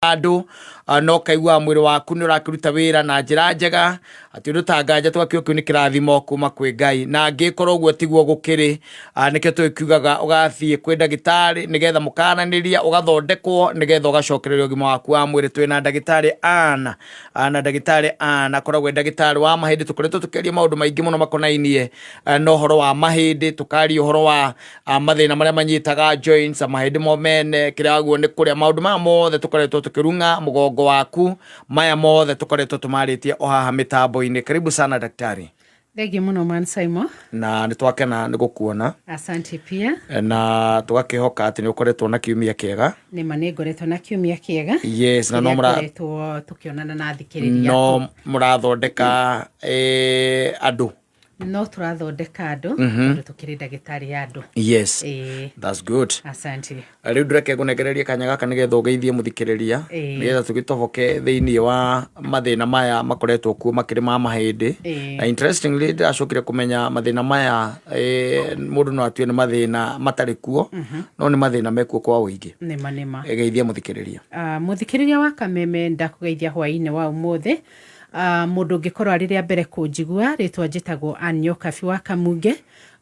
Handũ na ũkaigua mwĩrĩ waku nĩ ũrakĩruta wĩra na njĩra njega, atĩ ũndũ ta nganja tũgakiuga kĩu nĩ kĩrathimo kuma kwĩ Ngai. Na angĩkorwo ũguo tiguo gũkĩrĩ, nĩkĩo tũgĩkiugaga ũgathiĩ kwĩ ndagĩtarĩ nĩgetha mũkaranĩria, ũgathondekwo nĩgetha ũgacokereria ũgima waku wa mwĩrĩ. Twĩna ndagĩtarĩ Ann, na ndagĩtarĩ Ann akoragwo e ndagĩtarĩ wa mahĩndĩ. Tũkoretwo tũkĩaria maũndũ maingĩ mũno makonainie na ũhoro wa mahĩndĩ, tũkaria ũhoro wa mathĩna marĩa manyitaga joints, mahĩndĩ mo mene, kĩrĩa wagwo nĩ kũrĩa, maũndũ maya mothe tũkoretwo tũkĩrung'a mũgongo waku, maya mothe tũkoretwo tũmarĩtie o haha mĩtambo-inĩ. Karibu sana, daktari. Thengiũ mũno, man Simon. Na nĩ twakena nĩ gũkuona. Asante pia. Na tũgakĩhoka atĩ nĩ ũkoretwo na kiumia kĩega. Nĩma nĩ ngoretwo na kiumia kĩega. Yes, na no Kĩrĩa mũra ngoretwo tũkĩonana na athikĩrĩria no aku. Mũrathondeka andũ. No tũrathondeka andũ tondũ tũkĩrĩ ndagĩtarĩ ya andũ. Ĩĩ. That's good. Asante. Rĩu ndĩreke ngũnengererie kanya gaka nĩgetha ũgeithie mũthikĩrĩria, nĩgetha tũgĩtoboke thĩinĩ wa mathĩna maya makoretwo kuo makĩrĩ ma mahĩndĩ. Na interestingly, ndĩracokire kũmenya mathĩna maya, mũndũ no atue nĩ mathĩna matarĩ kuo, no nĩ mathĩna mekuo kwa ũingĩ. Nĩma nĩma. Geithia mũthikĩrĩria. Ah, mũthikĩrĩria wa Kameme, ndakũgeithia hwaĩ-inĩ wa ũmũthĩ. Ah, mũndũ ũngĩkorwo arĩ rĩa mbere kũnjigua, rĩtwa njĩtagwo Ann Nyokabi wa Kamunge.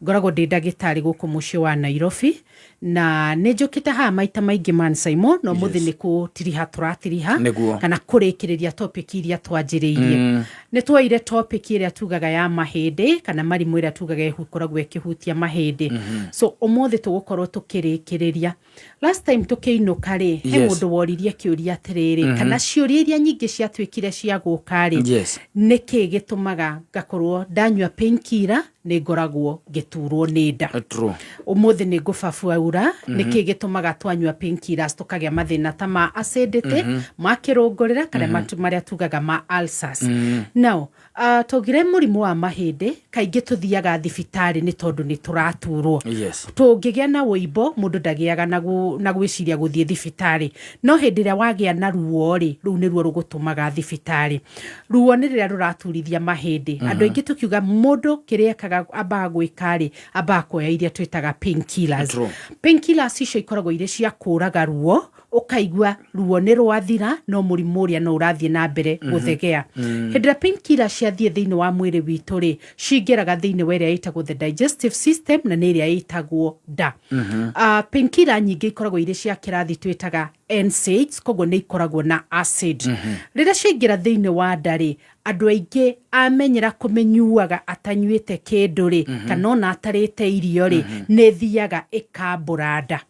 Ngoragwo ndĩ ndagĩtarĩ gũkũ mũciĩ wa Nairobi, na nĩ njũkĩte haha maita maingĩ, man Simon, no mũthĩ nĩ kũtiriha tũratiriha kana kũrĩkĩrĩria topic iria twanjĩrĩirie. Nĩ tuoire topic ĩrĩa tugaga ya mahĩndĩ kana marimũ ĩrĩa tugaga ĩkoragwo ĩkĩhutia mahĩndĩ. So ũmũthĩ tũgũkorwo tũkĩrĩkĩrĩria. Last time tũkĩinũka rĩ, he mũndũ woririe kĩũria atĩrĩrĩ, kana ciũria iria nyingĩ ciatuĩkire cia gũka rĩ, nĩ kĩ gĩtũmaga ngakorwo ndanyua painkiller nĩ ngoragwo ngĩturwo nĩ nda? Ũmũthĩ nĩ ngũbabaura nĩ kĩ gĩtũmaga twanyua painkillers tũkagĩa mathĩna ta ma acidity, ma kĩrũngũrĩra, kana marĩa tugaga ma ulcers. Now, twaugire mũrimũ wa mahĩndĩ kaingĩ tũthiaga thibitarĩ nĩ tondũ nĩ tũraturwo. Tũngĩgĩa na ũimbo, mũndũ ndagĩaga na gwĩciria gũthiĩ thibitarĩ, no hĩndĩ ĩrĩa wagĩa na ruo rĩ, rũu nĩruo rũgũtũmaga thibitarĩ. Ruo nĩ rĩrĩa rũraturithia mahĩndĩ. Andũ aingĩ tũkiuga mũndũ kĩrĩa ekaga, ambaga gwĩka rĩ, ambaga kuoya iria twĩtaga painkillers. Painkillers icio ikoragwo irĩ cia kũraga ruo, ũkaigua ruo nĩ rwathira, no mũrimũ ũrĩa no ũrathiĩ na mbere gũthegea. Hĩndĩ ĩrĩa painkiller ciathiĩ thĩinĩ wa mwĩrĩ witũ rĩ, cingĩraga thĩinĩ wa ĩrĩa ĩtagwo the digestive system, na nĩ ĩrĩa ĩtagwo nda. Painkiller nyingĩ ikoragwo irĩ cia kĩrathi twĩtaga NSAIDs, koguo nĩ ikoragwo na acid. Rĩrĩa ciaingĩra thĩinĩ wa nda rĩ, andũ aingĩ amenyera kũmĩnyuaga atanyuĩte kĩndũ rĩ, kana ona atarĩte irio rĩ, nĩ ĩthiaga ĩkambũra nda.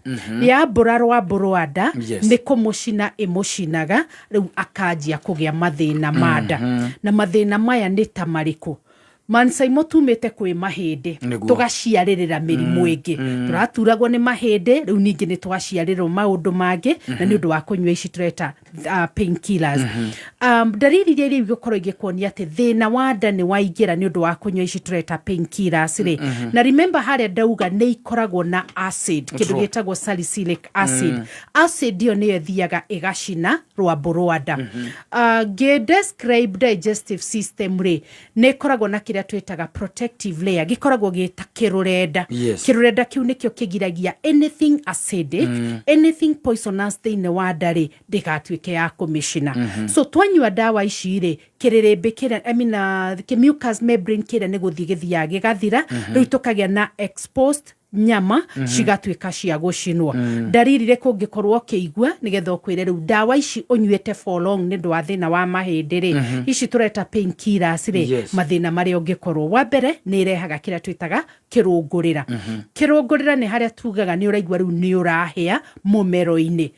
Yambũra rwambũ rwa nda, nĩ kũmũcina ĩmũcinaga, rĩu akanjia kũgĩa mathĩna ma nda. Na mathĩna maya nĩ ta marĩkũ? Mansaimo, tumĩte kwĩ mahĩndĩ, tũgaciarĩrĩra mĩrimũ ĩngĩ. Tũraturagwo nĩ mahĩndĩ, rĩu ningĩ nĩ twaciarĩrwo maũndũ mangĩ na nĩ ũndũ wa kũnyua ici tũreta painkillers. Ndariri iria rĩu igũkorwo igĩkuonia atĩ thĩna wa nda nĩ waingĩra nĩ ũndũ wa kũnyua ici tũreta painkillers rĩ, na remember harĩa ndauga nĩ ikoragwo na acid, kĩndũ gĩtagwo salicylic acid. Acid ĩyo nĩyo ĩthiaga ĩgacina rwambũ rwa nda. Ngĩ describe digestive system rĩ, nĩ ĩkoragwo na kĩrĩa twĩtaga protective layer, gĩkoragwo gĩ ta kĩrũrenda. Kĩrũrenda kĩu nĩkĩo kĩgiragia anything acidic, anything poisonous thĩinĩ wa nda rĩ, ndĩgatuĩke ya kũmĩcina. So twanyua ndawa ici rĩ, kĩrĩrĩmbĩ kĩrĩa, I mean, kĩ mucous membrane kĩrĩa nĩ gũthiĩ gĩthiaga gĩgathira, rĩu tũkagĩa na exposed nyama cigatuĩka cia gũcinwo. Ndariri rĩkũ ũngĩkorwo ũkĩigua nĩgetha ũkwĩre rĩu ndawa ici ũnyuĩte for long nĩ ũndũ wa thĩna wa mahĩndĩ rĩ, ici tũreta painkillers rĩ? Mathĩna marĩa ũngĩkorwo, wa mbere nĩ ĩrehaga kĩrĩa twĩtaga kĩrũngũrĩra. Kĩrũngũrĩra nĩ harĩa tugaga nĩ ũraigua rĩu nĩ ũrahĩa mũmero-inĩ.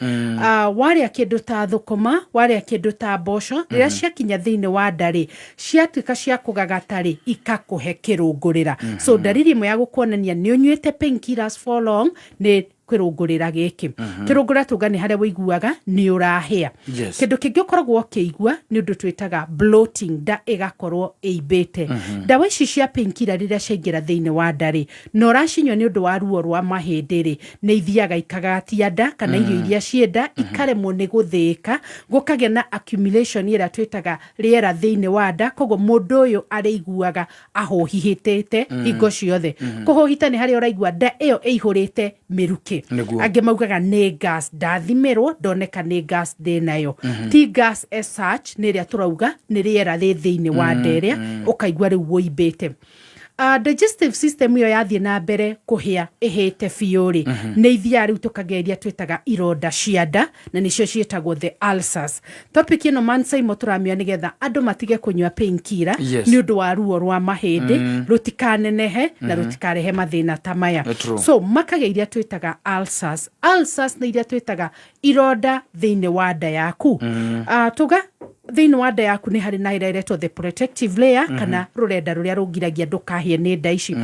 Ah, warĩa kĩndũ ta thũkũma, warĩa kĩndũ ta mboco, rĩrĩa ciakinya thĩinĩ wa nda rĩ, ciatuĩka cia kũgagata rĩ, ikakũhe kĩrũngũrĩra. So ndariri ĩmwe ya gũkuonania nĩ ũnyuĩte painkillers for long nĩ kĩrũngũrĩra gĩkĩ. Kĩrũngũrĩra tuga nĩ harĩa ũiguaga nĩ ũrahĩa. Kĩndũ kĩngĩ ũkoragwo ũkĩigua nĩ ũndũ twĩtaga bloating, nda ĩgakorwo ĩimbĩte. Ndawa ici cia painkiller rĩrĩa ciaingĩra thĩinĩ wa nda rĩ, na ũracinyua nĩ ũndũ wa ruo rwa mahĩndĩ rĩ, nĩ ithiaga ikagatia nda kana irio iria ciĩ nda ikaremwo nĩ gũthĩĩka, gũkagĩa na accumulation ĩrĩa twĩtaga rĩera thĩinĩ wa nda. Koguo mũndũ ũyũ arĩiguaga ahũhihĩtĩte hingo ciothe. Kũhũhita nĩ harĩa ũraigua nda ĩyo ĩihũrĩte mĩrukĩ. Nĩguo. Angĩ maugaga nĩ gas, ndathimĩrwo ndoneka nĩ gas ndĩnayo. Ti gas as such, nĩ ĩrĩa tũrauga nĩ rĩera rĩ thĩinĩ wa nda ĩrĩa ũkaigua rĩu wũimbĩte. Digestive system ĩyo yathiĩ na mbere kũhĩa ĩhĩte biũ rĩ, nĩ ithiaga rĩu tũkagĩa iria twĩtaga ironda cia nda, na nĩcio ciĩtagwo the ulcers. Topic ĩno man Saimo tũramĩoya nĩgetha andũ matige kũnyua painkiller nĩ ũndũ wa ruo rwa mahĩndĩ, rũtikanenehe na rũtikarehe mathĩna ta maya. True. So makagĩa iria twĩtaga ulcers. Ulcers nĩ iria twĩtaga ironda thĩinĩ wa nda yaku. Tuga thĩinĩ wa nda yaku nĩ harĩ na ĩrĩa ĩretwo the protective layer, kana rũrenda rũrĩa rũgiragia ndũkahĩe nĩ nda ici.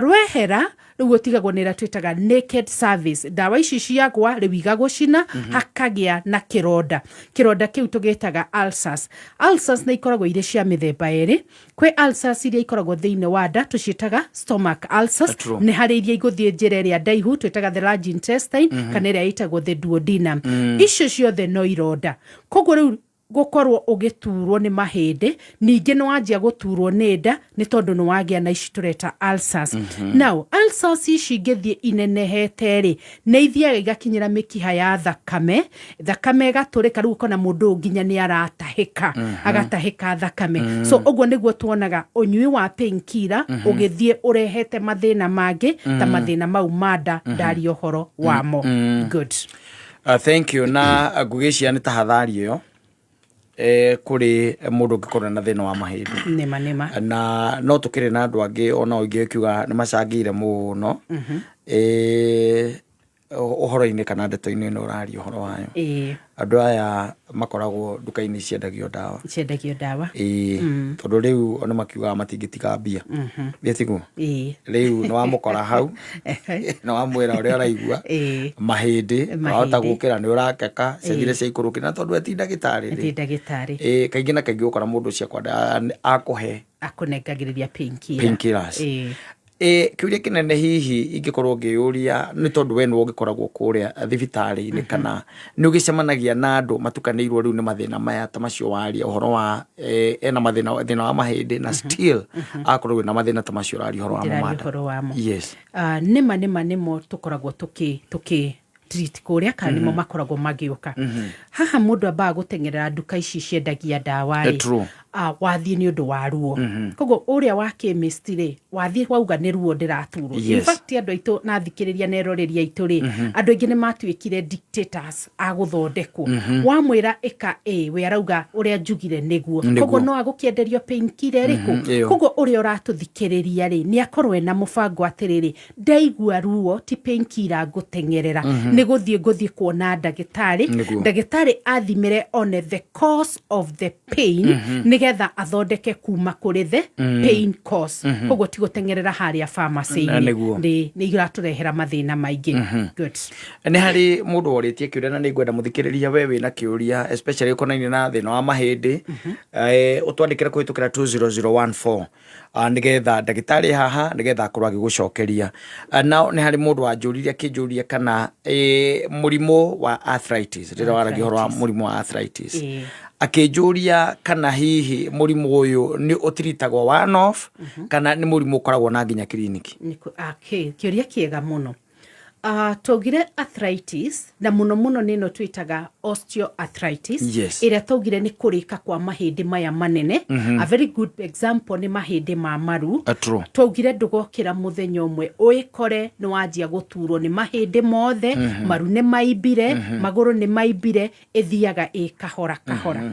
Rwehera rĩu ũtigagwo nĩ ĩrĩa twĩtaga naked service. Ndawa ici ciagwa rĩu igagũcina, hakagĩa na kĩronda. Kĩronda kĩu tũgĩtaga ulcers. Ulcers nĩ ikoragwo irĩ cia mĩthemba ĩrĩ. Kwĩ ulcers iria ikoragwo thĩinĩ wa nda, tũciĩtaga stomach ulcers. Nĩ harĩ iria igũthiĩ njĩra ĩrĩa ndaihu twĩtaga the large intestine, kana ĩrĩa ĩtagwo the duodenum. Icio ciothe no ironda. Koguo rĩu gũkorwo ũgĩturwo nĩ mahĩndĩ, ningĩ nĩ wanjia gũturwo nĩ nda, nĩ tondũ nĩ wagĩa na ici tũreta ulcers. Now ulcers ici ingĩthiĩ inenehete rĩ, nĩ ithiaga igakinyĩra mĩkiha ya thakame, thakame ĩgatũrĩka, rĩu ũkona mũndũ ũyũ nginya nĩ aratahĩka, agatahĩka thakame. So ũguo nĩguo tuonaga ũnyui wa painkiller ũgĩthiĩ ũrehete mathĩna mangĩ ta mathĩna mau ma nda ndaria ũhoro wamo. Good. Thank you. Na ngũgĩcia nĩ tahathari ĩyo kũrĩ mũndũ ũngĩkorwo na thĩna wa mahĩndĩ. Nĩma nĩma. Na no tũkĩrĩ na andũ angĩ ona ũngĩ kiuga nĩ macangĩire mũno ũhoro-inĩ kana ndeto-inĩ ĩno ũraria ũhoro wayo. Andũ aya makoragwo nduka-inĩ ciendagio ndawa. Ciendagio ndawa. Ĩĩ, tondũ rĩu ona makiugaga matingĩtiga mbia. Ĩ tiguo? Ĩĩ. Rĩu nĩ wamũkora hau, nĩ wamwĩra ũrĩa ũraigua, mahĩndĩ, wahota gũkĩra nĩ ũrakeka, ciathire ciaikũrũkire, na tondũ we ti ndagĩtarĩ rĩ. Ti ndagĩtarĩ. Ĩĩ, kaingĩ na kaingĩ ũkora mũndũ ũcio akwenda akũhe akũnengagĩrĩria painkiller. Painkillers. Kĩũria kĩnene hihi ingĩkorwo ngĩyũria nĩ tondũ we nĩwe ũgĩkoragwo kũrĩa thibitarĩ-inĩ, kana nĩ ũgĩcemanagia na andũ matukanĩirwo rĩu nĩ mathĩna maya ta macio waria ũhoro wa ena mathĩna, thĩna wa mahĩndĩ na still akorwo wĩna mathĩna ta macio ũraria ũhoro wa Ndĩraria mamanda. ũhoro wamo. Yes. Nĩma nĩma nĩmo tũkoragwo tũkĩ treat kũrĩa, kana nĩmo makoragwo magĩũka haha. Mũndũ ambaga gũteng'erera nduka ici ciendagia ndawa rĩ, wathiĩ nĩ ũndũ wa ruo. Koguo ũrĩa wa chemist rĩ, wathiĩ wauga nĩ ruo ndĩraturwo. In fact andũ aitũ na athikĩrĩria na eroreri aitũ rĩ, andũ aingĩ nĩ matuĩkire dictators a gũthondekwo. Wamwĩra ĩka A, we arauga ũrĩa njugire nĩguo. Koguo no agũkĩenderio painkiller ĩrĩkũ? Ĩyo. Koguo ũrĩa ũratũthikĩrĩria rĩ, nĩ akorwo ena mũbango atĩrĩrĩ, ndaigua ruo ti painkiller ngũteng'erera, nĩ gũthiĩ ngũthiĩ kuona ndagĩtarĩ. Ndagĩtarĩ athimĩre one the cause of the pain, nĩgetha athondeke kuma kũrĩ the pain cause. Koguo ti gũteng'erera harĩa pharmacy-inĩ. Nĩ iratũrehera mathĩna maingĩ. Good. Nĩ harĩ mũndũ worĩtie kĩũria, na nĩ ngwenda mũthikĩrĩria we wĩna kĩũria especially ũkonainie na thĩna wa mahĩndĩ, ũtwandĩkĩre kũhĩtũkĩra 20014, nĩgetha ndagĩtarĩ haha nĩgetha akorwo agĩgũcokeria. Nao nĩ harĩ mũndũ wanjũririe akĩnjũria kana mũrimũ wa arthritis, rĩrĩa waragia ũhoro wa Arthritis. mũrimũ wa arthritis, akĩnjũria kana hihi mũrimũ ũyũ nĩ ũtiritagwo one off, kana nĩ mũrimũ ũkoragwo na nginya kiriniki. Kĩũria kĩega mũno. Twaugire arthritis na mũno mũno nĩ ĩno twĩtaga osteoarthritis, ĩrĩa twaugire nĩ kũrĩka kwa mahĩndĩ maya manene. A very good example nĩ mahĩndĩ ma maru. True. Twaugire ndũgokĩra mũthenya ũmwe ũĩkore nĩ wanjia gũturwo nĩ mahĩndĩ mothe, maru nĩ maimbire, magũrũ nĩ maimbire, ĩthiaga ĩ kahora kahora.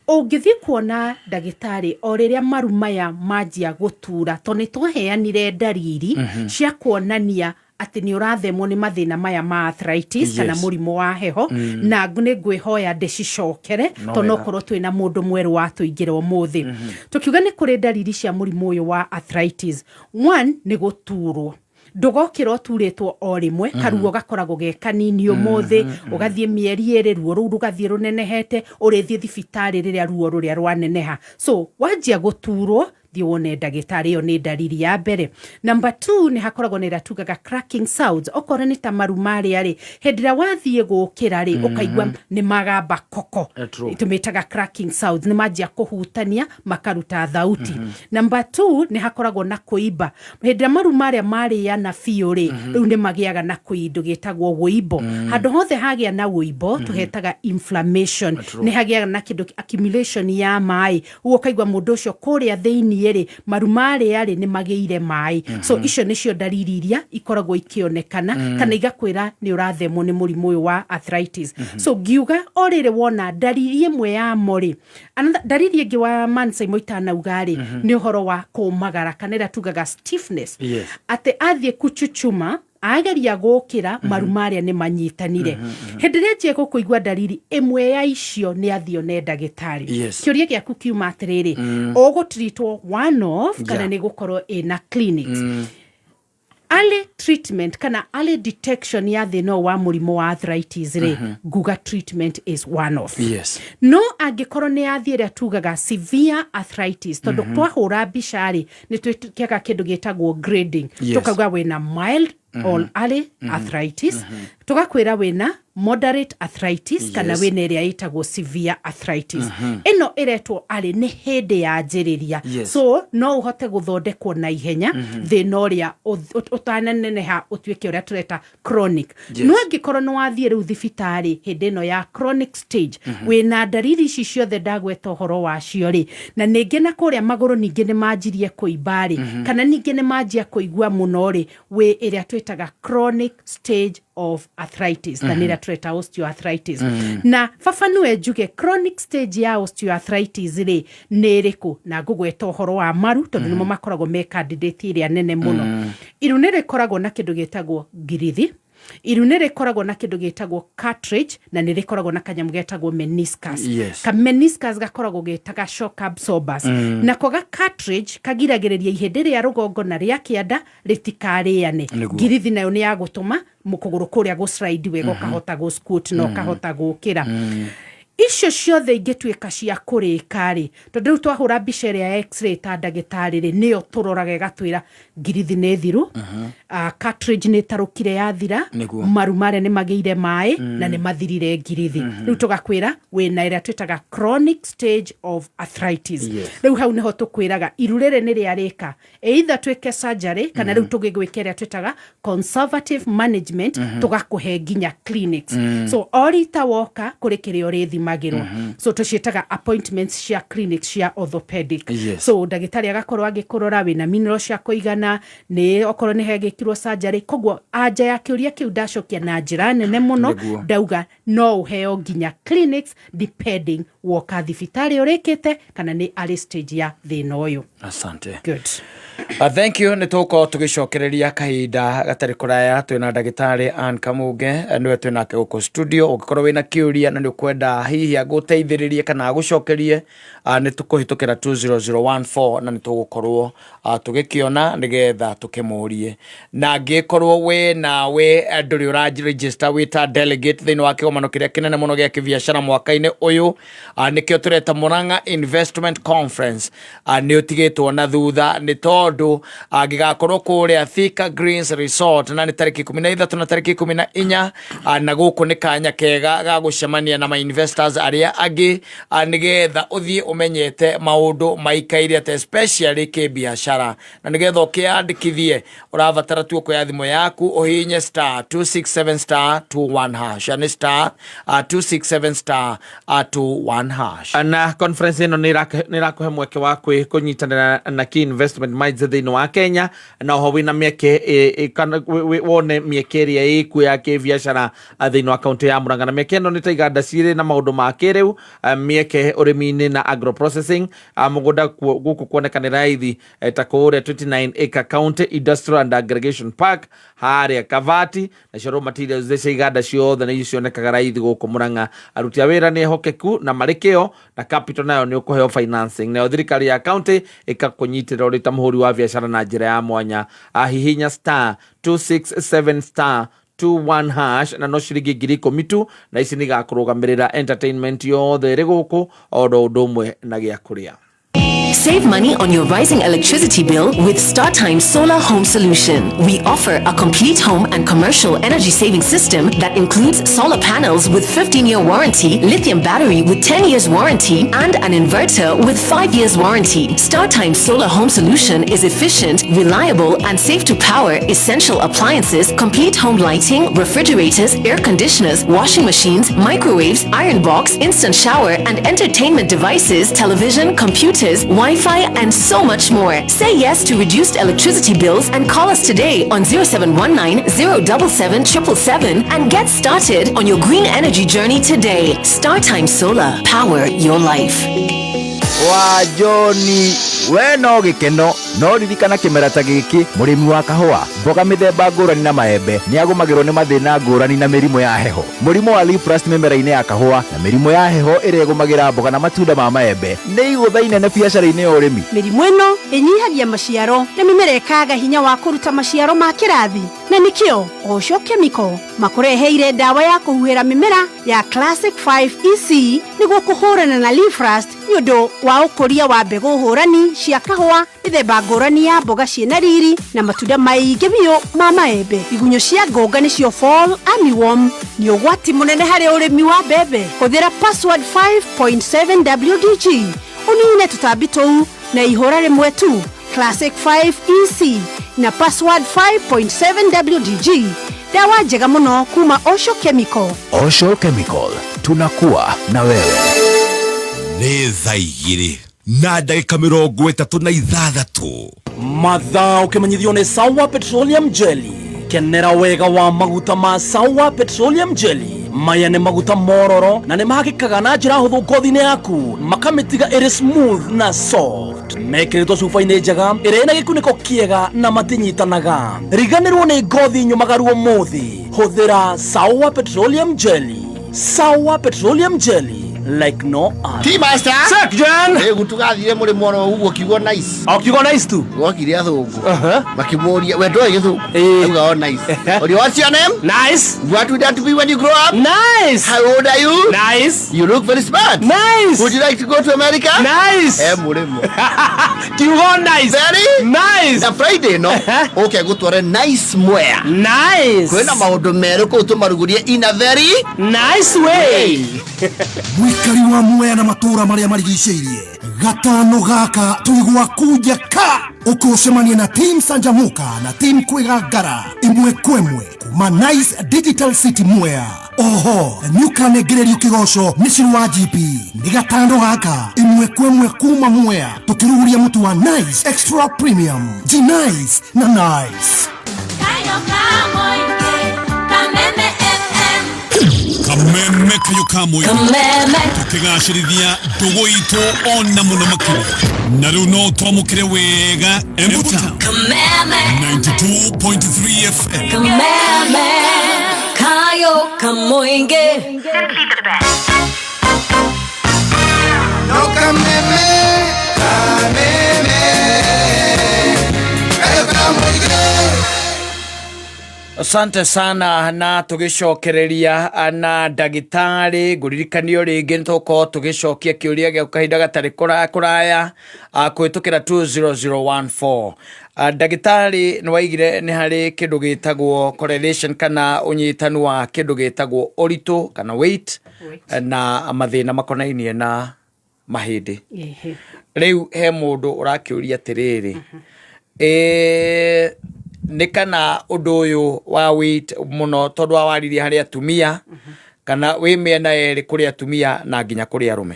Ũngĩthiĩ kuona ndagĩtarĩ o rĩrĩa maru maya manjia gũtura, tondũ nĩ twaheanire ndariri cia kuonania atĩ nĩ ũrathemwo nĩ mathĩna maya ma arthritis kana mũrimũ wa heho, na nĩ ngwĩhoya ndĩcicokere No tondũ no wega. korwo twĩna mũndũ mwerũ watũingĩra ũmũthĩ. Tũkiuga nĩ kũrĩ ndariri cia mũrimũ ũyũ wa arthritis. One nĩ gũturwo. Ndũgokĩra ũturĩtwo o rĩmwe, karuo gakoragwo ge kanini ũmũthĩ, ũgathiĩ mĩeri 2, ruo rũu rũgathiĩ rũnenehete, ũrĩthiĩ thibitarĩ rĩrĩa ruo rũrĩa rwaneneha. So wanjia gũturwo, Thiĩ wone ndagĩtarĩ. Ĩyo nĩ ndariri ya mbere. Number 2, nĩ hakoragwo na ĩrĩa tugaga cracking sounds. Okorwo nĩ ta maru marĩa rĩ, hĩndĩ ĩrĩa wathiĩ gũkĩra rĩ, ũkaigua nĩ magamba koko. True. Tũmĩtaga cracking sounds, nĩ manjia kũhutania makaruta thauti. Number 2, nĩ hakoragwo na kũimba. Hĩndĩ ĩrĩa maru marĩa marĩana biũ rĩ, rĩu nĩ magĩaga na kĩndũ gĩtagwo wũimbo. Handũ hothe hagĩa na wũimbo, tũhetaga inflammation. Nĩ hagĩaga na kĩndũ accumulation ya maĩ, ũguo ũkaigua mũndũ ũcio kũrĩa thĩiniĩ rĩ, maru marĩa rĩ, nĩ magĩire maĩ. So icio nĩcio ndariri iria ikoragwo ikĩonekana kana igakwĩra nĩ ũrathemwo nĩ mũrimũ ũyũ wa arthritis. So ngiuga o rĩrĩ wona ndariri ĩmwe yamo rĩ, another ndariri ĩngĩ wa mansaimo itanauga rĩ, nĩ ũhoro wa kũmagara kana ĩrĩa tugaga stiffness. Atĩ athiĩ kuchuchuma, ageria gũkĩra, maru marĩa nĩ manyitanire. Hĩndĩ ĩrĩa anjia gũkũigua ndariri ĩmwe ya icio, nĩ athiĩ one ndagĩtarĩ. Kĩũria gĩaku kiuma atĩrĩrĩ, ũgũtreatwo one off kana nĩ gũkorwo ĩna clinics? Early treatment kana early detection ya thĩna ũyũ wa mũrimũ wa arthritis rĩ, nguga treatment is one off. No angĩkorwo nĩ yathiĩ ĩrĩa tugaga severe arthritis, tondũ twahũra mbica rĩ, nĩ twĩkaga kĩndũ gĩtagwo grading. Tũkauga wĩna mild or early arthritis, tũgakwĩra wĩna moderate arthritis, kana wĩna ĩrĩa ĩtagwo severe arthritis. Ĩno ĩretwo arĩ nĩ hĩndĩ yanjĩrĩria. So no ũhote gũthondekwo na ihenya thĩna ũrĩa ũtananeneha ũtuĩke ũrĩa tũreta chronic. No angĩkorwo nĩ wathiĩ rĩu thibitarĩ hĩndĩ ĩno ya chronic stage, wĩna ndariri ici ciothe ndagweta ũhoro wacio rĩ, na ningĩ na kũrĩa magũrũ ningĩ nĩ manjirie kũimba rĩ, kana ningĩ nĩ manjia kũigua mũno rĩ, wĩ ĩrĩa twĩtaga chronic stage of arthritis, na nĩ ĩrĩa tũreta osteoarthritis. Na baba nĩwe njuge chronic stage ya osteoarthritis rĩ nĩ ĩrĩkũ, na ngũgweta ũhoro wa maru tondũ nĩmo makoragwo me candidate ĩrĩa nene mũno. Iru nĩ rĩkoragwo na kĩndũ gĩtagwo ngirithi, iru nĩ rĩkoragwo na kĩndũ gĩtagwo cartilage, na nĩ rĩkoragwo na kanyamũ getagwo meniscus. Ka meniscus gakoragwo getaga shock absorbers. Nako ga cartilage kagiragĩrĩria ihĩndĩ rĩa rũgongo na rĩa kĩanda rĩtikarĩane. Ngirithi nayo nĩ ya gũtũma kũgũrũ kũrĩa gũslide wega, ũkahota gũsquat na ũkahota gũkĩra. Icio ciothe ingĩtuĩka cia kũrĩka rĩ, tondũ rĩu twahũra mbica ĩrĩa ya x-ray ta ndagĩtarĩ rĩ, nĩyo tũroraga ĩgatwĩra ngirithi nĩ thiru, cartilage nĩ ĩtarũkire yathira, maru marĩa nĩ magĩire maĩ na nĩ mathirire ngirithi. Rĩu tũgakwĩra wĩna ĩrĩa twĩtaga chronic stage of arthritis. Rĩu hau nĩho tũkwĩraga iru rĩrĩ nĩ rĩarĩka, either twĩke surgery kana rĩu tũgĩgwĩka ĩrĩa twĩtaga conservative management, tũgakũhe nginya clinics. So o rita woka kũrĩ kĩrĩa ũrĩthimagĩrwo. So tũciĩtaga appointments cia clinics cia orthopedic. So ndagĩtarĩ agakorwo agĩkũrora wĩna mineral cia kũigana, nĩ okorwo nĩ hegĩkirwo surgery. Koguo anja ya kĩũria kĩu ndacokia na njĩra nene mũno. Ndauga no ũheo nginya clinics depending woka thibitarĩ ũrĩkĩte kana nĩ arĩ stage ya thĩna ũyũ. Asante. Good. Thank you. Nĩ tũgũkorwo tũgĩcokereria kahinda gatarĩ kũraya. Twĩna ndagĩtarĩ Ann Kamunge, nĩwe twĩnake gũkũ studio. Ũngĩkorwo wĩna kĩũria na nĩ ũkwenda hihi agũteithĩrĩrie kana agũcokerie, nĩ tũkũhĩtũkĩra 20014 na nĩ tũgũkorwo tũgĩkĩona nĩgetha tũkĩmũrie. Na angĩkorwo we nawe ndũrĩ ũra register wĩ ta delegate thĩinĩ wa kĩgomano kĩrĩa kĩnene mũno gĩa kĩbiacara mwaka-inĩ ũyũ, nĩkĩo tũreta Murang'a Investment Conference, nĩ ũtigĩtwo na thutha, nĩ tondũ gĩgakorwo kũrĩa Thika Greens Resort na nĩ tarĩki 13 na tarĩki 14. Na gũkũ nĩ kanya kega ga gũcemania na ma investors arĩa angĩ, nĩgetha ũthiĩ ũmenyete maũndũ maikaire atĩa, especially kĩbiacara. Na nĩgetha ũkĩyandĩkithie, ũrabatara tu kuoya thimũ yaku ũhihinye star 267 star 21 hash, nĩ star 267 star 21 hash. Na conference ĩno nĩ ĩrakũhe mweke wa kũnyitanĩra na Key Investment Minds thĩinĩ wa Kenya, na oho wĩna mĩeke kana wone mĩeke ĩrĩa ĩkuo ya kĩbiacara thĩinĩ wa kaunti ya Murang'a. Na mĩeke ĩno nĩ ta iganda cirĩ na maũndũ ma kĩrĩu, mĩeke ũrĩmi-inĩ na agro processing, mũgũnda gũkũ kuoneka nĩ raithi, ta kũrĩa 29 acre County Industrial and Aggregation Park harĩa Kavati. Nacio raw materials cia iganda ciothe nĩ cionekaga raithi gũkũ Murang'a. Aruti a wĩra nĩ ehokeku na marĩ kĩo, na capital nayo nĩ ũkũheo financing, nayo thirikari ya county ĩkakũnyitĩrĩra ũrĩ ta mũhũri wa biacara na njĩra ya mwanya. Hihinya star 267 star 21 hash na no ciringi 10,000 tu, na ici nĩ igakũrũgamĩrĩra entertainment yothe ĩrĩ gũkũ o ũndũ ũmwe na gĩa kũrĩa. Save money on your rising electricity bill with StarTime Solar Home Solution. We offer a complete home and commercial energy saving system that includes solar panels with 15-year warranty, lithium battery with 10 years warranty, and an inverter with 5 years warranty. StarTime Solar Home Solution is efficient, reliable, and safe to power essential appliances, complete home lighting, refrigerators, air conditioners, washing machines, microwaves, iron box, instant shower, and entertainment devices, television, computers, Wi-Fi, and so much more. Say yes to reduced electricity bills and call us today on 0719 077 777 and get started on your green energy journey today. StarTime Solar, power your life. Wa Joni, we no gĩkeno no ririkana kĩmera ta gĩkĩ mũrĩmi wa kahũa, mboga mĩthemba ngũrani na maembe nĩ agũmagĩrwo nĩ mathĩna ngũrani na mĩrimũ ya heho. Mũrimũ wa leaf rust mĩmera-inĩ ya kahũa na mĩrimũ ya heho ĩrĩa ĩgũmagĩra mboga na matunda ma maembe nĩ igũtha inene biacara-inĩ ya ũrĩmi. Mĩrimũ ĩno ĩnyihagia maciaro na mĩmera ĩkaga hinya wa kũruta maciaro ma kĩrathi, na nĩkĩo Osho Chemical makũreheire ndawa ya kũhuhĩra mĩmera ya Classic 5 EC nĩguo kũhũrana na leaf rust nĩ ũndũ wa ũkũria wa mbegũ hũrani cia kahũa, mĩthemba ngũrani ya mboga ciĩna riri na matunda maingĩ biũ ma maembe. Igunyũ cia ngũnga nĩcio fall armyworm nĩ ũgwati mũnene harĩ ũrĩmi wa mbembe. Hũthĩra Password 5.7 WDG ũnine tũtambi tũu na ihũra rĩmwe tu. Classic 5 EC na Password 5.7 WDG, ndawa njega mũno kuma Osho Chemical. Osho Chemical, tunakuwa na wewe. Nĩ 2:36. Mathaa ũkĩmenyithio nĩ Sawa Petroleum Jelly. Kenera wega wa maguta ma Sawa Petroleum Jelly. Maya nĩ maguta mororo na nĩ mahakĩkaga na njĩra hũthũ ngothi-inĩ yaku, makamĩtiga ĩrĩ smooth na soft. Mekĩrĩtwo cuba-inĩ njega ĩrĩa ĩna gĩkunĩko kĩega na matinyitanaga. Riganĩrwo nĩ ngothi nyũmagaru ũmũthĩ. Hũthĩra Sawa Petroleum Jelly. Sawa Petroleum Jelly, like no other. T-Master. Jan. Rĩu tũgathire mũrĩmo oro ũguo kiugo nice. O kiugo nice tu. Gwokire athũngũ. Makĩmũria, we ndũĩ gĩthũngũ? Ĩĩ. Auga o nice. Oria, "What's your name?" Nice. "What would that be when you grow up?" Nice. "How old are you?" Nice. "You look very smart." Nice. "Would you like to go to America?" Nice. Eh, mũrĩmo. Kiugo nice. Very nice. Na Friday no ũke gũtware Nice Mwea. Nice. Kwĩna maũndũ merũ kũu tũmarugurie in a very nice way. Mwikari wa Mwea na matũra marĩa marigicĩirie, gatano gaka tũrĩ gwaku njaka ũkũcemania na Team Sanjamuka na Team Kwĩgangara ĩmwe kwemwe kuma Nice Digital City Mwea. Oho nĩũkanengererio kĩgoco nĩ Cĩrũ wa GP. Nĩ gatano gaka ĩmwe kwemwe kuma Mwea, tũkĩruguria mũtu wa Nice Extra Premium, G Nice na Nice. Kameme kayo kamwe. Kameme. Tukigacĩrithia ndũgũ itũ ona mũno makĩria na rĩu no twamũkĩre wega Embu Town. Kameme. 92.3 FM. Kameme. Kayo Kamoinge. No kameme, kameme, kayo kamoige. Asante sana. Na tũgĩcokereria na ndagĩtarĩ, ngũririkanio rĩngĩ nĩ tũgũkorwo tũgĩcokia kĩũria gĩaku kahinda gatarĩ kũraya kũhĩtũkĩra 20014. Ndagĩtarĩ, nĩ waigire nĩ harĩ kĩndũ gĩtagwo correlation kana ũnyitanu wa kĩndũ gĩtagwo ũritũ kana weight na mathĩna makonainie na mahĩndĩ. Rĩu he mũndũ ũrakĩũria atĩrĩrĩ, nĩ kana ũndũ ũyũ wa weight mũno tondũ wa waririe harĩ atumia kana wĩ mĩena yerĩ, kũrĩ atumia na nginya kũrĩ arũme?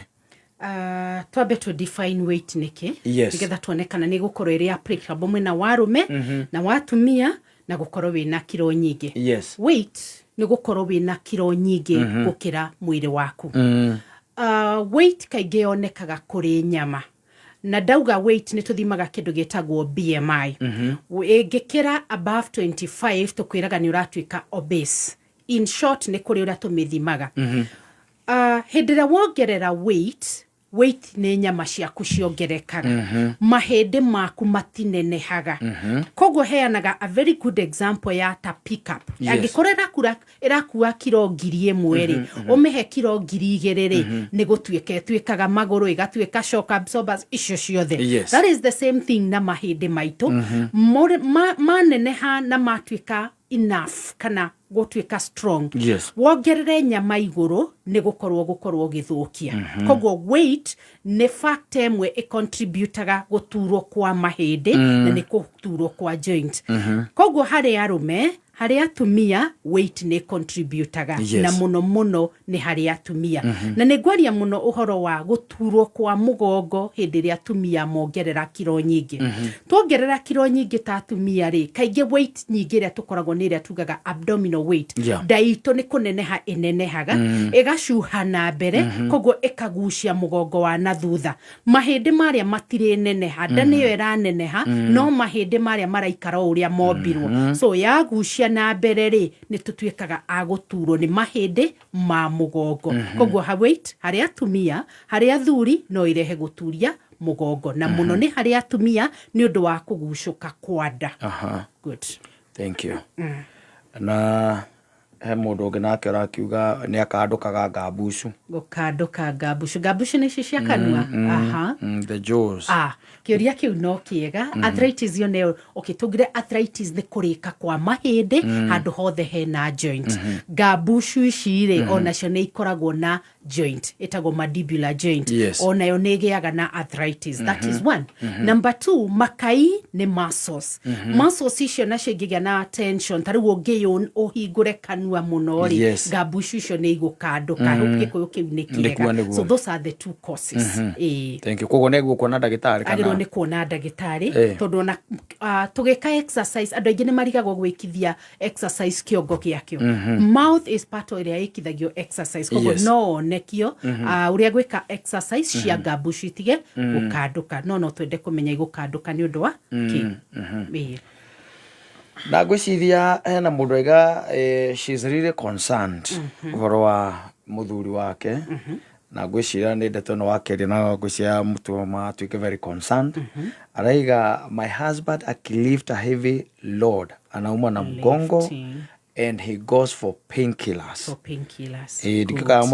Twambe tu define weight nĩkĩ, nĩgetha tuone kana nĩ gũkorwo ĩrĩ applicable mwena wa arũme na wa atumia na gũkorwo wĩna kiro nyingĩ. Weight nĩ gũkorwo wĩna kiro nyingĩ gũkĩra mwĩrĩ waku. Weight kaingĩ yonekaga kũrĩ nyama, na ndauga weight nĩ tũthimaga kĩndũ gĩtagwo BMI. Ĩngĩkĩra above 25 tũkwĩraga nĩ ũratuĩka obese. In short, nĩ kũrĩ ũrĩa tũmĩthimaga. Hĩndĩ ĩrĩa wongerera weight Weight nĩ nyama ciaku ciongerekaga, mahĩndĩ maku matinenehaga. Koguo heanaga a very good example ya ta pickup. Angĩkorwo ĩrakua kiro 1000 rĩ, ũmĩhe kiro 2000 rĩ, nĩ gũtuĩka ĩtuĩkaga magũrũ, ĩgatuĩka shock absorbers icio ciothe. That is the same thing na mahĩndĩ maitũ. Maneneha na matuĩka enough kana gũtuĩka strong, wongerere nyama igũrũ, nĩ gũkorwo gũthũkia. Koguo weight nĩ factor ĩmwe ĩcontributaga gũturwo kwa mahĩndĩ na nĩ gũturwo kwa joint. Koguo harĩ arũme, harĩ atumia, weight nĩ contributaga, na mũno mũno nĩ harĩ atumia. Na nĩ ngwaria mũno ũhoro wa gũturwo kwa mũgongo hĩndĩ ĩrĩa atumia mongerera kiro nyingĩ. Tuongerera kiro nyingĩ ta atumia rĩ, kaingĩ weight nyingĩ ĩrĩa tũkoragwo nĩ ĩrĩa tugaga abdominal weight. Nda itũ nĩ kũneneha ĩnenehaga, ĩgacuha na mbere, koguo ĩkagucia mũgongo wa na thutha. Mahĩndĩ marĩa matirĩ neneha, nda nĩyo ĩraneneha, no mahĩndĩ marĩa maraikara o ũrĩa mombirwo. So yagucia na mbere rĩ, nĩ tũtuĩkaga a gũturwo nĩ mahĩndĩ ma mũgongo. Koguo weight harĩ atumia, harĩ athuri no irehe gũturia mũgongo, na mũno nĩ harĩ atumia nĩ ũndũ wa kũgucũka kwa nda. Good. Thank you. Na he mũndũ ũngĩ nake ũrakiuga nĩ akandũkaga ngambucu. Gũkandũka ngambucu. Ngambucu nĩ ici cia kanua? Aha. The jaws. Ah, kĩũria kĩu no kĩega. Arthritis yo nĩyo, okay, tũngire arthritis nĩ kũrĩka kwa mahĩndĩ handũ hothe hena joint. Ngambucu ici rĩ, onacio nĩ ikoragwo na joint ĩtagwo mandibular joint. Onayo nĩ ĩgĩaga na arthritis. That is one. Number two, makai nĩ muscles. Muscles icio nacio ingĩgĩa na tension, ta rĩu ũngĩyũ ũhingũre kanua mũno rĩ, ngambucu icio nĩ igũkandũka. Hope gĩkũyũ kĩu nĩ Nĩkuo, kĩega. Nĩguo. So those are the two causes. Ĩĩ. Thank you. Koguo nĩ kuona ndagĩtarĩ Agĩrĩirwo kana nĩ kuona ndagĩtarĩ, tondũ ona tũgĩka exercise, andũ aingĩ nĩ marigagwo gwĩkithia exercise kĩongo gĩakĩo. Mouth is part of ĩrĩa ĩkithagio exercise, koguo no onekio ũrĩa gwĩka exercise cia ngambucu itige gũkandũka, no twende kũmenya igũkandũka nĩ ũndũ wa kĩ. Ĩĩ. Na ngwĩciria hena mũndũ aiga she's really concerned ũhoro wa mũthuri wake, na ngwĩciria nĩ ndeto ĩno wakeria, na ngwĩciria mũtwe matuĩke very concerned. Araiga, "My husband akilift a heavy load anauma na mgongo Lifting. and he goes for painkillers." For painkillers. Ĩĩ, ndikĩ kana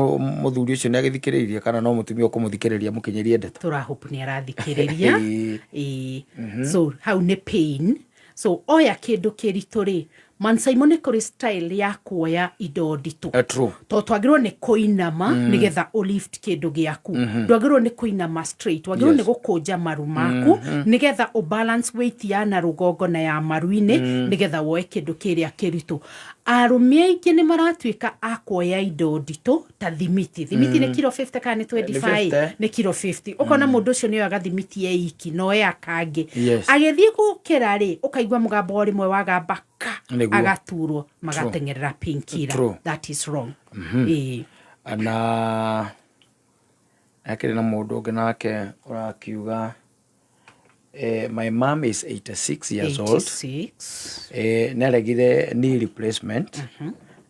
mũthuri ũcio nĩ agĩthikĩrĩirie kana no mũtumia ũkũmũthikĩrĩria mũkinyĩrie ndeto. Tũrahope nĩ arathikĩrĩria. Ĩĩ. So hau nĩ pain. So oya kĩndũ kĩritũ rĩ, Man Simon, nĩ kũrĩ style ya kuoya indo nditũ. True. To twagĩrĩirwo nĩ kũinama nĩgetha ũlift kĩndũ gĩaku. Ndwagĩrĩirwo nĩ kũinama straight, wagĩrĩirwo nĩ gũkũnja maru maku nĩgetha ũbalance weight ya na rũgongo na ya maru-inĩ, nĩgetha woe kĩndũ kĩrĩa kĩritũ. Arũme aingĩ nĩ maratuĩka a kuoya indo nditũ ta thimiti. Thimiti nĩ kiro 50 kana nĩ 25? 50. Nĩ kiro 50. Ũkona mũndũ ũcio nĩ oyaga thimiti e iki no e akangĩ. Agĩthiĩ gũkĩra rĩ, ũkaigua mũgambo o rĩmwe wagamba ka. Agaturwo, magateng'erera painkiller. That is wrong. Ĩĩ. Na hakĩrĩ na mũndũ ũngĩ nake ũrakiuga, "My mom is 86 years old." 86. Nĩ aregire knee replacement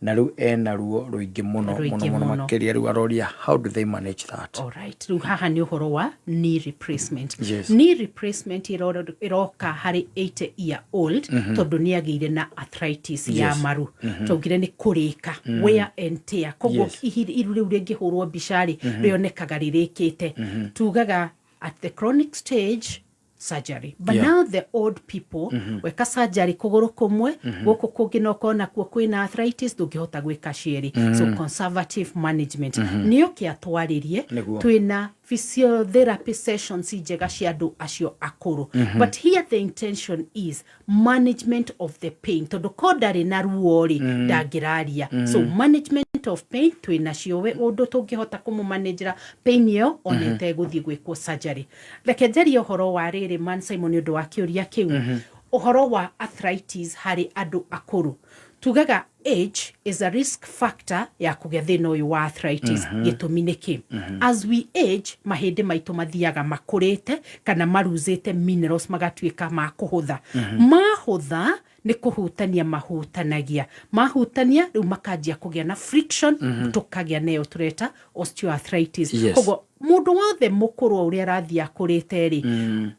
na rĩu ena ruo rũingĩ mũno. Rũingĩ mũno mũno mũno. Makĩria. Rĩu aroria, how do they manage that? Alright. Rĩu haha nĩ ũhoro wa knee replacement. Knee replacement ĩroka harĩ 80 year old tondũ nĩ agĩire na arthritis ya maru. Twaugire nĩ kũrĩka, wear and tear. Koguo iru rĩu rĩngĩhũrwo mbica rĩ, rĩonekaga rĩrĩkĩte. Tugaga at the chronic stage, surgery, but now the old people, weka surgery kũgũrũ kũmwe, gũkũ kũngĩ no korwo nakuo kwĩna arthritis, ndũngĩhota gwĩka cierĩ. So conservative management nĩ oke atwarĩrie. Twĩna physiotherapy sessions njega cia andũ acio akũrũ, but here the intention is management of the pain, tondũ ko ndarĩ na ruo rĩ, ndangĩraria. So management of pain, twĩnacio we ũndũ tũngĩhota kũmũmanagera pain ĩyo ona ĩtegũthiĩ gwĩkwo surgery. Reke njarie ũhoro wa rĩrĩ, Man Simon, nĩ ũndũ wa kĩũria kĩu, ũhoro wa arthritis harĩ andũ akũrũ. Tugaga age is a risk factor ya kũgĩa thĩna ũyũ wa arthritis. Gĩtũmi nĩ kĩ? As we age, mahĩndĩ maitũ mathiaga makũrĩte kana maruzĩte minerals, magatuĩka ma kũhũtha. Mahũtha nĩ kũhutania, mahutanagia, mahutania rĩu makanjia kũgĩa na friction, tũkagĩa nayo tũreta osteoarthritis. Koguo Mũndũ wothe mũkũrũ o ũrĩa arathiĩ akũrĩte rĩ,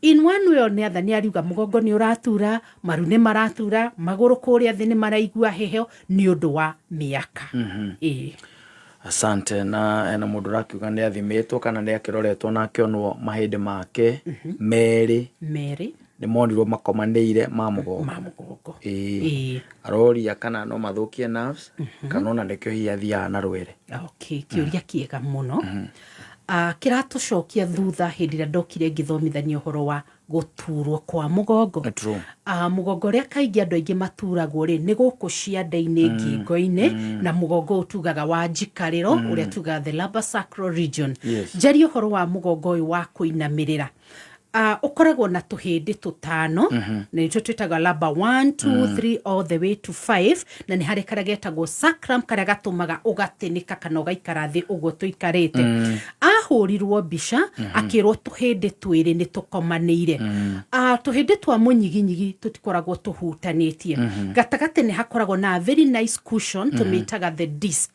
in one way or the other nĩ ariuga mũgongo nĩ ũratura, maru nĩ maratura, magũrũ kũrĩa thĩ nĩ maraigua heho nĩ ũndũ wa mĩaka. Ĩĩ. Asante. Na hena mũndũ ũrakiuga nĩ athimĩtwo kana nĩ akĩroretwo na akĩonwo mahĩndĩ make merĩ merĩ nĩ monirwo makomanĩire ma mũgongo. Ma mũgongo. Ĩĩ. Ĩĩ. Aroria kana no mathũkie nerves kana ona nĩkĩo hihi athiaga na rwere. Okay, kĩũria kĩega mũno. Kĩratũcokia thutha hĩndĩ ĩrĩa ndokire ngĩthomithania ũhoro wa gũturwo kwa mũgongo. True. Mũgongo ũrĩa kaingĩ andũ aingĩ maturagwo rĩ nĩ gũkũ ciande-inĩ, ngingo-inĩ, na mũgongo ũyũ tugaga wa njikarĩro, ũrĩa tugaga the lumbar sacral region. Njarie ũhoro wa mũgongo ũyũ wa kũinamĩrĩra. Ũkoragwo na tũhĩndĩ tũtano, na nĩtwo twĩtaga lumbar 1 2 3 all the way to 5, na nĩ harĩ karĩa getagwo sacrum, karĩa gatũmaga ũgatĩnĩka kana ũgaikara thĩ ũguo tũikarĩte. Ahũrirwo mbica akĩrwo tũhĩndĩ twĩrĩ nĩ tũkomanĩire. Tũhĩndĩ twa mũnyiginyigi tũtikoragwo tũhutanĩtie. Gatagatĩ nĩ hakoragwo na a very nice cushion tũmĩtaga the disc.